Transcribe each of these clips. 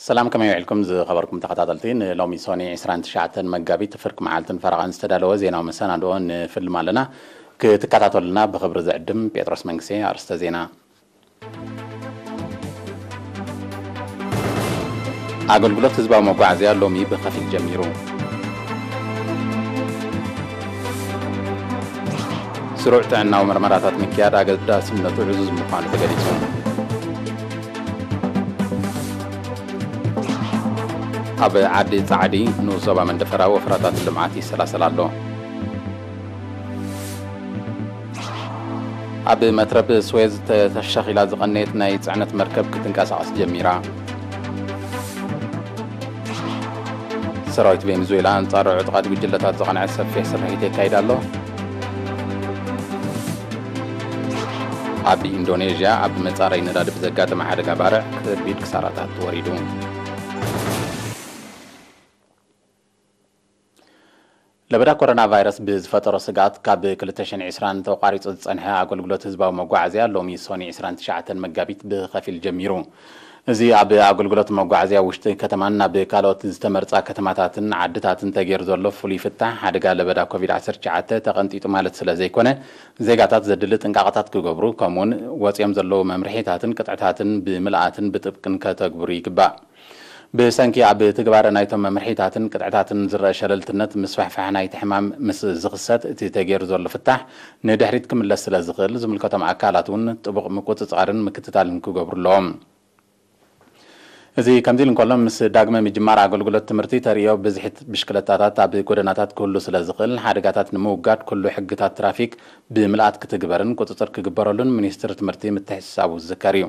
ሰላም፣ ከመይ ውዒልኩም ዝኸበርኩም ተኸታተልቲ? ንሎሚ ሶኒ ዕስራን ትሽዓተን መጋቢት ፍርቂ መዓልትን ፈረቓን ዝተዳለወ ዜናዊ መሰናድኦ ንፍልም ኣለና። ክትከታተሉና ብኽብሪ ዝዕድም ጴጥሮስ መንግስቴ። ኣርእስተ ዜና። ኣገልግሎት ህዝባዊ መጓዓዝያ ሎሚ ብኸፊል ጀሚሩ። ስሩዕ ጥዕናዊ መርመራታት ምክያድ ኣገዳስነቱ ዕዙዝ ምዃኑ ተገሊጹ። ኣብ ዓዲ ጻዕዲ ንኡስ ዞባ መንደፈራ ወፍራታት ልምዓት ይሰላሰል ኣሎ። ኣብ መትረብ ስዌዝ ተ-፣ ተሸኺላ ዝቐነየት ናይ ጽዕነት መርከብ ክትንቀሳቐስ ጀሚራ። ሰራዊት ቬኔዙዌላ ኣንጻር ዕጡቓት ጉጅለታት ዝቐንዐ ሰፊሕ ስርሒት የካይድ ኣሎ። ኣብ ኢንዶኔዥያ ኣብ መጻረይ ነዳዲ ብዘጋጠመ ሓደጋ ባርዕ ከቢድ ክሳራታት ወሪዱ። ለበዳ ኮሮና ቫይረስ ብዝፈጠሮ ስግኣት ካብ ክልተ ሽሕን ዕስራን ተቋሪጹ ዝጸንሐ ኣገልግሎት ህዝባዊ መጓዓዝያ ሎሚ ሶኒ ዕስራን ትሽዓተን መጋቢት ብኸፊል ጀሚሩ። እዚ ኣብ ኣገልግሎት መጓዓዝያ ውሽጢ ከተማን ናብ ካልኦት ዝተመርጻ ከተማታትን ዓድታትን ተገይሩ ዘሎ ፍሉይ ፍታሕ ሓደጋ ለበዳ ኮቪድ ዓሰርተ ትሽዓተ ተቐንጢጡ ማለት ስለ ዘይኮነ፣ ዜጋታት ዘድሊ ጥንቃቐታት ክገብሩ፣ ከምኡውን ወጺኦም ዘለዉ መምርሒታትን ቅጥዕታትን ብምልኣትን ብጥብቅን ከተግብሩ ይግባእ። ብሰንኪ ኣብ ትግባረ ናይቶም መምርሒታትን ቅጥዕታትን ዝረአ ሸለልትነት፣ ምስፋሕፋሕ ናይቲ ሕማም ምስ ዝኽሰት፣ እቲ ተገይሩ ዘሎ ፍታሕ ንድሕሪት ክምለስ ስለ ዝኽእል፣ ዝምልከቶም ኣካላት እውን ጥቡቕ ምቁጽጻርን ምክትታልን ክገብሩ ኣለዎም። እዚ ከምዚ ኢሉ እንከሎ፣ ምስ ዳግመ ምጅማር ኣገልግሎት ትምህርቲ፣ ተርእዮ ብዝሒት ብሽክለታታት ኣብ ጎደናታት ክህሉ ስለ ዝኽእል፣ ሓደጋታት ንምውጋድ ኩሉ ሕግታት ትራፊክ ብምልኣት ክትግበርን ቁጽጽር ክግበረሉን ሚኒስትሪ ትምህርቲ ምትሕስሳቡ ዝዝከር እዩ።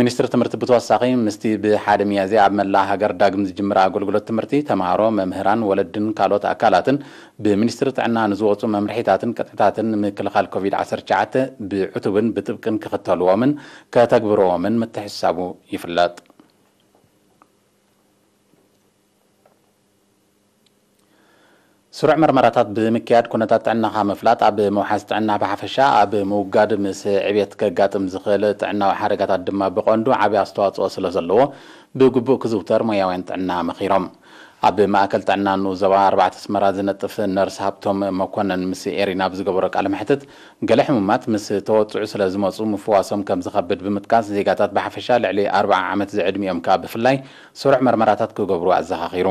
ሚኒስትሪ ትምህርቲ ብተወሳኺ፣ ምስቲ ብሓደ ሚያዝያ ኣብ መላእ ሃገር ዳግም ዝጅምር ኣገልግሎት ትምህርቲ፣ ተምሃሮ፣ መምህራን፣ ወለድን ካልኦት ኣካላትን ብሚኒስትሪ ጥዕና ንዝወጹ መምርሒታትን ቅጥዕታትን ንምክልኻል ኮቪድ ዓሰርተ ትሽዓተ ብዕቱብን ብጥብቅን ክኽተልዎምን ከተግብርዎምን ምትሕስሳቡ ይፍለጥ። ስሩዕ መርመራታት ብምክያድ ኩነታት ጥዕናኻ ምፍላጥ ኣብ ምውሓስ ጥዕና ብሓፈሻ፣ ኣብ ምውጋድ ምስ ዕብየት ከጋጥም ዝኽእል ጥዕናዊ ሓደጋታት ድማ ብቐንዱ ዓቢ ኣስተዋጽኦ ስለ ዘለዎ፣ ብግቡእ ክዝውተር ሞያውያን ጥዕና መኺሮም። ኣብ ማእከል ጥዕና ንኡስ ዞባ ኣርባዕተ ኣስመራ ዝነጥፍ ነርስ ሃብቶም መኮነን ምስ ኤሪና ኣብ ዝገበሮ ቃለ መሕትት፣ ገለ ሕሙማት ምስ ተወጽዑ ስለ ዝመጹ ምፍዋሶም ከም ዝኸብድ ብምጥቃስ፣ ዜጋታት ብሓፈሻ ልዕሊ ኣርብዓ ዓመት ዝዕድሚኦም ከኣ ብፍላይ ስሩዕ መርመራታት ክገብሩ ኣዘኻኺሩ።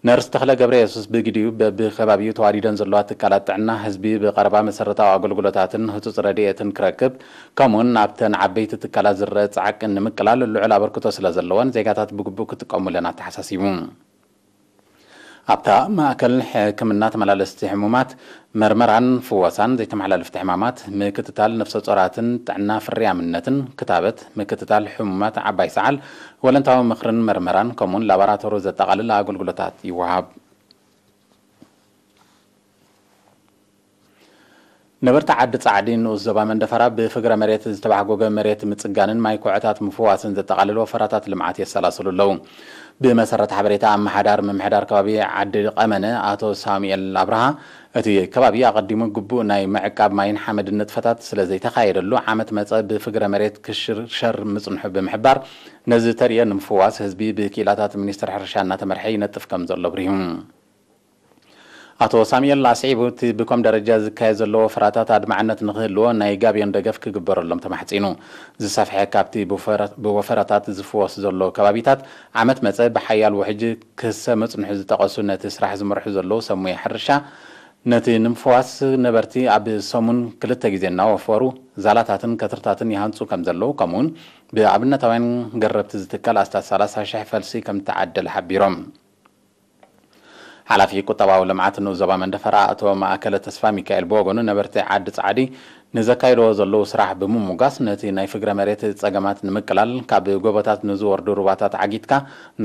ነርስ ተኽለ ገብረ የሱስ ብግዲኡ፣ በብከባቢኡ ተዋዲደን ዘለዋ ትካላት ጥዕና፣ ህዝቢ ብቐረባ መሰረታዊ ኣገልግሎታትን ህጹጽ ረድኤትን ክረክብ፣ ከምኡውን ኣብተን ዓበይቲ ትካላት ዝረአ ጻዕቂ ንምቅላል ልዑል ኣበርክቶ ስለ ዘለወን፣ ዜጋታት ብግቡእ ክጥቀሙለን ኣተሓሳሲቡ። ኣብታ ማእከል ሕክምና ተመላለስቲ ሕሙማት፣ መርመራን ፍወሳን ዘይተመሓላለፍቲ ሕማማት፣ ምክትታል ነፍሰ ጾራትን ጥዕና ፍርያምነትን፣ ክታበት፣ ምክትታል ሕሙማት ዓባይ ሰዓል፣ ወለንታዊ ምኽርን መርመራን፣ ከምኡውን ላቦራቶሪ ዘጠቓልል ኣገልግሎታት ይወሃብ። ነበርቲ ዓዲ ጻዕዲ ንኡስ ዞባ መንደፈራ ብፍግረ መሬት ዝተባሕጎገ መሬት ምጽጋንን ማይ ኩዕታት ምፍዋስን ዘጠቓልል ወፈራታት ልምዓት የሰላስሉ ኣለዉ። ብመሰረት ሓበሬታ ኣመሓዳሪ ምምሕዳር ከባቢ ዓዲ ቀመነ ኣቶ ሳሙኤል ኣብርሃ፣ እቲ ከባቢ ኣቐዲሙ ግቡእ ናይ ምዕቃብ ማይን ሓመድን ንጥፈታት ስለ ዘይተኻየደሉ፣ ዓመት መጸ ብፍግረ መሬት ክሽርሸር ምጽንሑ ብምሕባር፣ ነዚ ተርእዮ ንምፍዋስ ህዝቢ ብክኢላታት ሚኒስትሪ ሕርሻ እናተመርሐ ይነጥፍ ከም ዘሎ ኣብሪሁ። ኣቶ ሳሙኤል ኣስዒቡ፣ እቲ ብኮም ደረጃ ዝካየድ ዘሎ ወፈራታት ኣድማዕነት ንክህልዎ ናይ ጋብዮን ደገፍ ክግበረሎም ተማሕጺኑ። ዝሰፍሐ ካብቲ ብወፈራ-፣ ብወፈራታት ዝፍወስ ዘሎ ከባቢታት ዓመት መጸ ብሓያል ውሕጅ ክህሰ ምጽንሑ ዝጠቐሱ ነቲ ስራሕ ዝመርሑ ዘለዉ ሰብ ሞያ ሕርሻ፣ ነቲ ንምፍዋስ ነበርቲ ኣብ ሰሙን ክልተ ግዜ እናወፈሩ ዛላታትን ከትርታትን ይሃንጹ ከም ዘለዉ፣ ከምኡውን ብኣብነታውያን ገረብቲ ዝትከል ኣስታት ሰላሳ ሽሕ ፈልሲ ከም እተዓደለ ሓቢሮም። ሓላፊ ቁጠባዊ ልምዓት ንኡስ ዞባ መንደፈራ ኣቶ ማእከለ ተስፋ ሚካኤል ብወገኑ፣ ነበርቲ ዓዲ ጻዕዲ ንዘካይድዎ ዘለዉ ስራሕ ብምሙጋስ፣ ነቲ ናይ ፍግረ መሬት ጸገማት ንምቅላል፣ ካብ ጎቦታት ንዝወርዱ ሩባታት ዓጊትካ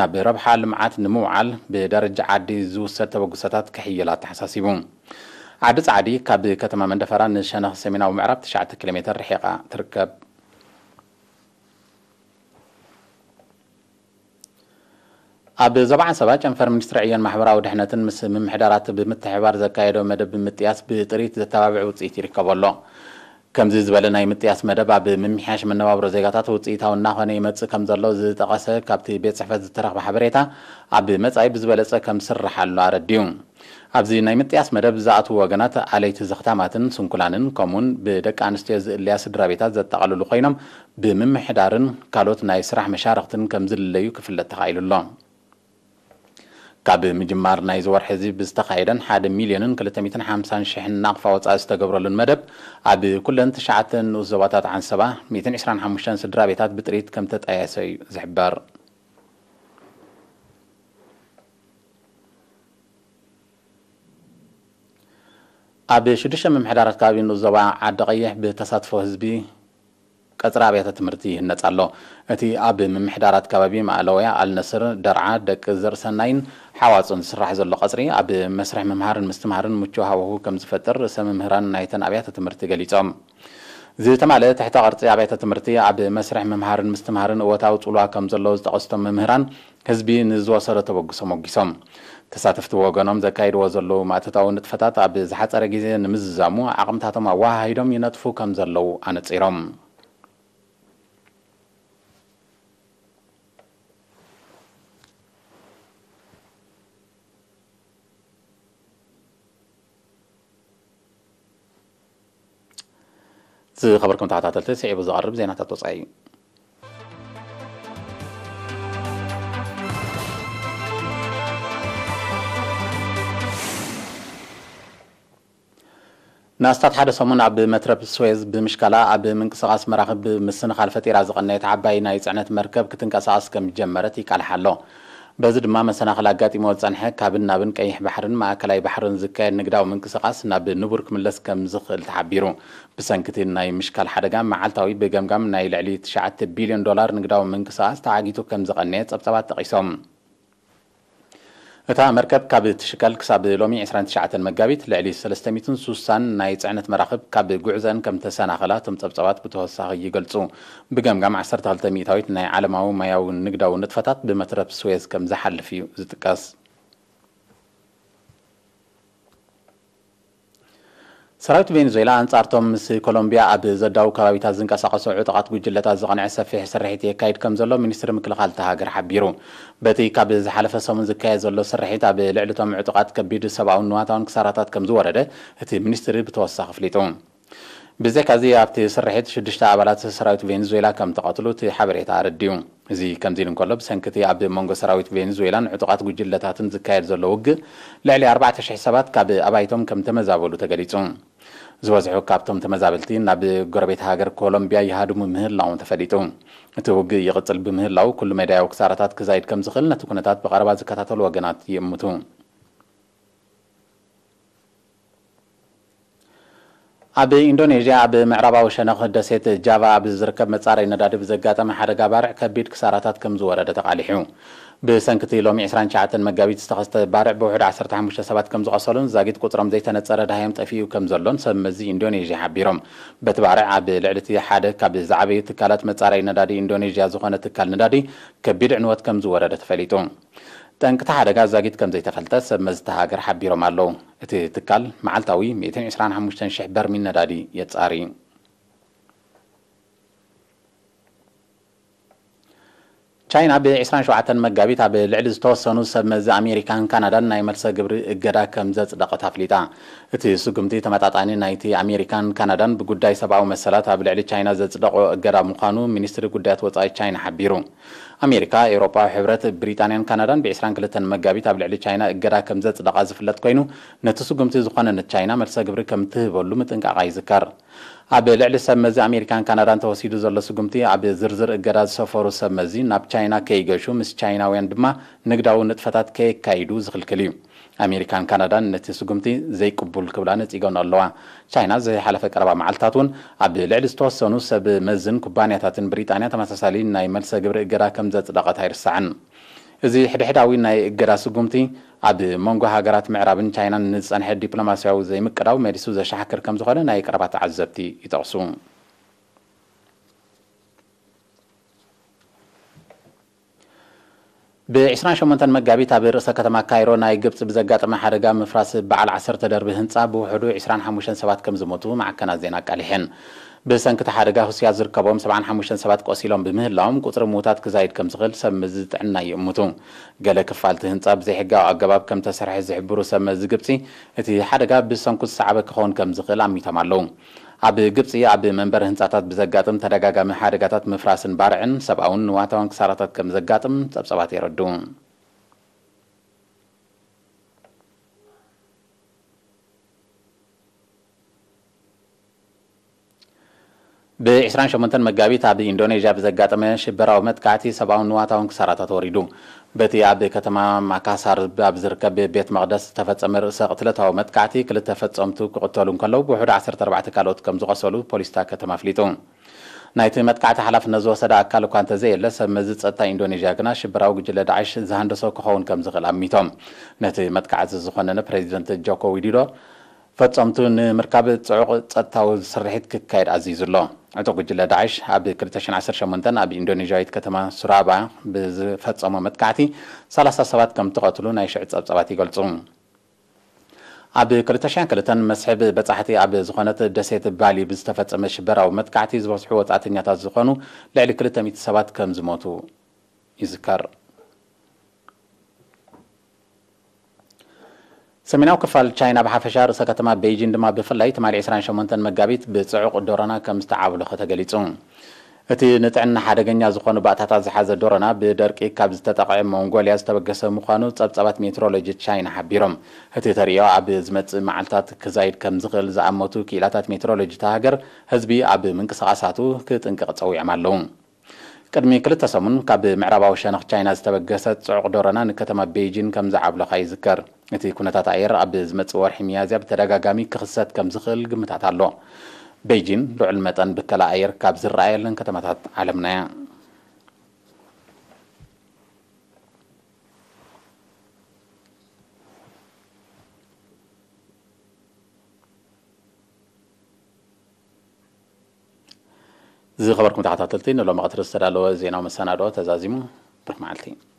ናብ ረብሓ ልምዓት ንምውዓል ብደረጃ ዓዲ ዝውሰድ ተበግሶታት ክሕይል ኣተሓሳሲቡ። ዓዲ ጻዕዲ ካብ ከተማ መንደፈራ ንሸነኽ ሰሜናዊ ምዕራብ ትሽዓተ ኪሎ ሜተር ርሒቓ ትርከብ። ኣብ ዞባ ዓሰባ ጨንፈር ሚኒስትሪ ዕዮን ማሕበራዊ ድሕነትን ምስ ምምሕዳራት ብምትሕብባር ዘካየዶ መደብ ምጥያስ ብጥሪት ዘተባብዕ ውፅኢት ይርከቦ ኣሎ። ከምዚ ዝበለ ናይ ምጥያስ መደብ ኣብ ምምሕያሽ መነባብሮ ዜጋታት ውፅኢታዊ እናኾነ ይመፅእ ከም ዘሎ ዝጠቐሰ ካብቲ ቤት ፅሕፈት ዝተረኽበ ሓበሬታ፣ ኣብ መጻኢ ብዝበለፀ ከም ዝስርሓሉ ኣረዲኡ። ኣብዚ ናይ ምጥያስ መደብ ዝኣትዉ ወገናት ኣለይቲ ዘኽታማትን ስንኩላንን ከምኡውን ብደቂ ኣንስትዮ ዝእለያ ስድራ ቤታት ዘጠቓልሉ ኮይኖም፣ ብምምሕዳርን ካልኦት ናይ ስራሕ መሻርኽትን ከም ዝልለዩ ክፍለጥ ተኻኢሉ ኣሎ። ካብ ምጅማር ናይዚ ወርሒ እዚ ብዝተኻየደን ሓደ ሚልዮንን ክልተ ሚእትን ሓምሳን ሽሕን ናቕፋ ወጻኢ ዝተገብረሉን መደብ፣ ኣብ ኩለን ትሽዓተ ንኡስ ዞባታት ዓንሰባ ሚእትን ዕስራን ሓሙሽተን ስድራ ቤታት ብጥሪት ከም ተጣየሰ እዩ ዝሕበር። ኣብ ሽዱሽተ ምምሕዳራት ከባቢ ንኡስ ዞባ ዓዲ ቀይሕ ብተሳትፎ ህዝቢ ቀጽሪ ኣብያተ ትምህርቲ ይህነጽ ኣሎ። እቲ ኣብ ምምሕዳራት ከባቢ ማእለወያ፣ ኣልነስር፣ ደርዓ፣ ደቂ ዘርእሰናይን ሓዋጹን ዝስራሕ ዘሎ ቀጽሪ፣ ኣብ መስርሕ ምምሃርን ምስትምሃርን ምቹእ ሃዋሁ ከም ዝፈጥር ርእሰ መምህራን ናይተን ኣብያተ ትምህርቲ ገሊጾም። ዝተማልአ ትሕተ ቅርጺ ኣብያተ ትምህርቲ ኣብ መስርሕ ምምሃርን ምስትምሃርን እወታዊ ጽልዋ ከም ዘለዎ ዝጠቐሱ እቶም መምህራን፣ ህዝቢ ንዝወሰዶ ተበግሶ ሞጊሶም። ተሳተፍቲ ብወገኖም ዘካይድዎ ዘለዉ ማእቶታዊ ንጥፈታት ኣብ ዝሓጸረ ግዜ ንምዝዛሙ ዓቕምታቶም ኣወሃሂዶም ይነጥፉ ከም ዘለዉ ኣነጺሮም። ዝኸበርኩም ተኸታተልቲ፣ ስዒቡ ዝቐርብ ዜናታት ወጻኢ እዩ። ንኣስታት ሓደ ሰሙን ኣብ መትረብ ስዌዝ ብምሽካላ ኣብ ምንቅስቓስ መራኽብ ብምስንኻል ፈጢራ ዝቐነየት ዓባይ ናይ ጽዕነት መርከብ ክትንቀሳቐስ ከም ጀመረት ይቃልሕ ኣሎ። በዚ ድማ መሰናኽል ኣጋጢሞ ዝጸንሐ ካብን ናብን ቀይሕ ባሕርን ማእከላይ ባሕርን ዝካየድ ንግዳዊ ምንቅስቓስ ናብ ንቡር ክምለስ ከም ዝኽእል ተሓቢሩ። ብሰንኪ እቲ ናይ ምሽካል ሓደጋ መዓልታዊ ብገምጋም ናይ ልዕሊ ትሽዓተ ቢልዮን ዶላር ንግዳዊ ምንቅስቓስ ተዓጊቱ ከም ዝቐነየ ጸብጻባት ጠቒሶም። እታ መርከብ ካብ ትሽከል ክሳብ ሎሚ ዕስራን ትሽዓተን መጋቢት ልዕሊ ሰለስተ ሚእትን ስሳን ናይ ጽዕነት መራኽብ ካብ ጉዕዘን ከም ተሰናኸላ እቶም ጸብጻባት ብተወሳኺ ይገልጹ። ብገምጋም ዓሰርተ ክልተ ሚእታዊት ናይ ዓለማዊ ማያዊ ንግዳዊ ንጥፈታት ብመትረብ ስዌዝ ከም ዝሓልፍ እዩ ዝጥቀስ። ሰራዊት ቬኔዙዌላ ኣንጻርቶም ምስ ኮሎምቢያ ኣብ ዘዳዉ ከባቢታት ዝንቀሳቐሱ ዕጡቓት ጉጅለታት ዝቐንዐ ሰፊሕ ስርሒት የካይድ ከም ዘሎ ሚኒስትሪ ምክልኻል እታ ሃገር ሓቢሩ። በቲ ካብ ዝሓለፈ ሰሙን ዝካየድ ዘሎ ስርሒት ኣብ ልዕሊ እቶም ዕጡቓት ከቢድ ሰብኣውን ንዋታውን ክሳራታት ከም ዝወረደ እቲ ሚኒስትሪ ብተወሳኺ ኣፍሊጡ። ብዘይካዚ ኣብቲ ስርሒት ሽዱሽተ ኣባላት ሰራዊት ቬኔዙዌላ ከም ተቐትሉ እቲ ሓበሬታ ኣረዲኡ። እዚ ከምዚ ኢሉ እንከሎ፣ ብሰንኪ እቲ ኣብ መንጎ ሰራዊት ቬኔዙዌላን ዕጡቓት ጉጅለታትን ዝካየድ ዘሎ ውግእ ልዕሊ ኣርባዕተ ሽሕ ሰባት ካብ ኣባይቶም ከም ተመዛበሉ ተገሊጹ። ዝበዝሑ ካብቶም ተመዛበልቲ ናብ ጎረቤት ሃገር ኮሎምቢያ ይሃድሙ ምህላዎም ተፈሊጡ። እቲ ውግእ ይቕጽል ብምህላው፣ ኩሉ መዳያዊ ክሳራታት ክዛይድ ከም ዝኽእል ነቲ ኩነታት ብቐረባ ዝከታተሉ ወገናት ይእምቱ። ኣብ ኢንዶኔዥያ ኣብ ምዕራባዊ ሸነኽ ደሴት ጃቫ ኣብ ዝርከብ መጻረይ ነዳዲ ብዘጋጠመ ሓደጋ ባርዕ ከቢድ ክሳራታት ከም ዝወረደ ተቓሊሑ። ብሰንኪ እቲ ሎሚ ዕስራን ትሽዓተን መጋቢት ዝተኸስተ ባርዕ ብውሕዱ ዓሰርተ ሓሙሽተ ሰባት ከም ዝቐሰሉን ዛጊት ቁጽሮም ዘይተነጸረ ደሃዮም ጠፊኡ ከም ዘሎን ሰብ መዚ ኢንዶኔዥያ ሓቢሮም። በቲ ባርዕ ኣብ ልዕሊ እቲ ሓደ ካብ ዝዓበዩ ትካላት መጻረይ ነዳዲ ኢንዶኔዥያ ዝኾነ ትካል ነዳዲ ከቢድ ዕንወት ከም ዝወረደ ተፈሊጡ። ጠንቂ እቲ ሓደጋ ዛጊት ከም ዘይተፈልጠ ሰብ መዚ እታ ሃገር ሓቢሮም ኣለዉ። እቲ ትካል መዓልታዊ ሚእትን ዕስራን ሓሙሽተን ሽሕ በርሚል ነዳዲ የጻሪ። ቻይና ብ ዕስራን ሸውዓተን መጋቢት ኣብ ልዕሊ ዝተወሰኑ ሰብ መዚ ኣሜሪካን ካናዳን ናይ መልሰ ግብሪ እገዳ ከም ዘጽደቐት ኣፍሊጣ። እቲ ስጉምቲ ተመጣጣኒ ናይቲ ኣሜሪካን ካናዳን ብጉዳይ ሰብኣዊ መሰላት ኣብ ልዕሊ ቻይና ዘጽደቖ እገዳ ምዃኑ ሚኒስትሪ ጉዳያት ወጻኢ ቻይና ሓቢሩ። ኣሜሪካ፣ ኤውሮጳዊ ሕብረት፣ ብሪጣንያን ካናዳን ብ ዕስራን ክልተን መጋቢት ኣብ ልዕሊ ቻይና እገዳ ከም ዘጽደቓ ዝፍለጥ ኮይኑ፣ ነቲ ስጉምቲ ዝኾነነት ቻይና መልሰ ግብሪ ከም ትህበሉ ምጥንቃቓ ይዝከር። ኣብ ልዕሊ ሰብ መዚ ኣሜሪካን ካናዳን ተወሲዱ ዘሎ ስጉምቲ፣ ኣብ ዝርዝር እገዳ ዝሰፈሩ ሰብ መዚ ናብ ቻይና ከይገሹ፣ ምስ ቻይናውያን ድማ ንግዳዊ ንጥፈታት ከየካይዱ ዝኽልክል እዩ። ኣሜሪካን ካናዳን ነቲ ስጉምቲ ዘይቅቡል ክብላ ነጺገን ኣለዋ። ቻይና ዝሓለፈ ቀረባ መዓልታት እውን ኣብ ልዕሊ ዝተወሰኑ ሰብ መዝን ኩባንያታትን ብሪጣንያ ተመሳሳሊ ናይ መልሰ ግብሪ እገዳ ከም ዘጽደቐት ኣይርሳዕን። እዚ ሕድሕዳዊ ናይ እገዳ ስጉምቲ፣ ኣብ መንጎ ሃገራት ምዕራብን ቻይናን ንዝጸንሐ ዲፕሎማስያዊ ዘይምቅዳው መሊሱ ዘሻሕክር ከም ዝኾነ ናይ ቀረባ ተዓዘብቲ ይጠቕሱ። ብ28 መጋቢት ኣብ ርእሰ ከተማ ካይሮ ናይ ግብጺ ብዘጋጠመ ሓደጋ ምፍራስ በዓል ዓሰርተ ደርቢ ህንጻ ብውሕዱ ዕስራን ሓሙሽተን ሰባት ከም ዝሞቱ ማዕከናት ዜና ኣቃሊሐን። ብሰንኪ እቲ ሓደጋ ህሱያት ዝርከቦም ሰብዓን ሓሙሽተን ሰባት ቆሲሎም ብምህላዎም ቁጽሪ ምዉታት ክዛይድ ከም ዝኽእል ሰብ መዚ ጥዕና ይእምቱ። ገለ ክፋል እቲ ህንጻ ብዘይሕጋዊ ኣገባብ ከም ተሰርሐ ዝሕብሩ ሰብ መዚ ግብጺ፣ እቲ ሓደጋ ብሰንኩ ዝሰዓበ ክኸውን ከም ዝኽእል ኣሚቶም ኣለዉ። ኣብ ግብጺ ኣብ መንበሪ ህንጻታት ብዘጋጥም ተደጋጋሚ ሓደጋታት ምፍራስን ባርዕን ሰብኣውን ንዋታውን ክሳራታት ከም ዘጋጥም ጸብጸባት የረድኡ። ብ28 መጋቢት ኣብ ኢንዶኔዥያ ብዘጋጠመ ሽበራዊ መጥቃዕቲ ሰብኣውን ንዋታውን ክሳራታት ወሪዱ። በቲ ኣብ ከተማ ማካሳር ኣብ ዝርከብ ቤት መቕደስ ዝተፈጸመ ርእሰ ቅትለታዊ መጥቃዕቲ ክልተ ፈጸምቱ ክቕተሉ እንከለዉ ብውሕዱ ዓሰርተ ኣርባዕተ ካልኦት ከም ዝቖሰሉ ፖሊስ እታ ከተማ ኣፍሊጡ። ናይቲ መጥቃዕቲ ሓላፍነት ዝወሰደ ኣካል እኳ እንተዘየለ ሰብ መዚ ጸጥታ ኢንዶኔዥያ ግና ሽበራዊ ጉጅለ ዳዕሽ ዝሃንደሶ ክኸውን ከም ዝኽእል ኣሚቶም። ነቲ መጥቃዕቲ ዝኾነነ ፕሬዚደንት ጆኮ ዊዲዶ ፈጸምቱ ንምርካብ ጽዑቕ ጸጥታዊ ስርሒት ክካየድ ኣዚዙ ኣሎ። ዕጡቕ ጉጅለ ዳዕሽ ኣብ ክልተ ሽሕን ዓሰርተ ሸሞንተን ኣብ ኢንዶኔዥያዊት ከተማ ሱራባ ብዝፈጸሞ መጥቃዕቲ ሰላሳ ሰባት ከም እተቐትሉ ናይ ሽዑ ጸብጻባት ይገልጹ። ኣብ ክልተ ሽሕን ክልተን መስሕብ በጻሕቲ ኣብ ዝኾነት ደሴት ባሊ ብዝተፈጸመ ሽበራዊ መጥቃዕቲ ዝበዝሑ ወጻእተኛታት ዝኾኑ ልዕሊ ክልተ ሚእቲ ሰባት ከም ዝሞቱ ይዝከር። ሰሜናዊ ክፋል ቻይና ብሓፈሻ ርእሰ ከተማ ቤይጂን ድማ ብፍላይ ትማሊ ዕስራን ሸሞንተን መጋቢት ብጽዑቕ ዶሮና ከም ዝተዓብለኸ ተገሊጹ። እቲ ንጥዕና ሓደገኛ ዝኾኑ ባእታታት ዝሓዘ ዶሮና ብደርቂ ካብ ዝተጠቕዐ ሞንጎልያ ዝተበገሰ ምዃኑ ጸብጻባት ሜትሮሎጂ ቻይና ሓቢሮም። እቲ ተርእዮ ኣብ ዝመጽእ መዓልታት ክዛይድ ከም ዝኽእል ዝኣመቱ ክኢላታት ሜትሮሎጂ እታ ሃገር ህዝቢ ኣብ ምንቅስቓሳቱ ክጥንቀቕ ጸዊዖም ኣለዉ። ቅድሚ ክልተ ሰሙን ካብ ምዕራባዊ ሸነኽ ቻይና ዝተበገሰት ጽዑቕ ዶሮና ንከተማ ቤይጂን ከም ዝዓብለኻ ይዝከር። እቲ ኩነታት ኣየር ኣብ ዝመጽእ ወርሒ ሚያዝያ ብተደጋጋሚ ክኽሰት ከም ዝኽእል ግምታት ኣሎ። ቤይጂን ልዑል መጠን ብከላ ኣየር ካብ ዝረኣየለን ከተማታት ዓለምና እያ። ዝኸበርኩም ተኸታተልቲ፣ ንሎሚ ቀትሪ ዝተዳለወ ዜናዊ መሰናድኦ ተዛዚሙ። ብሩኽ መዓልቲ።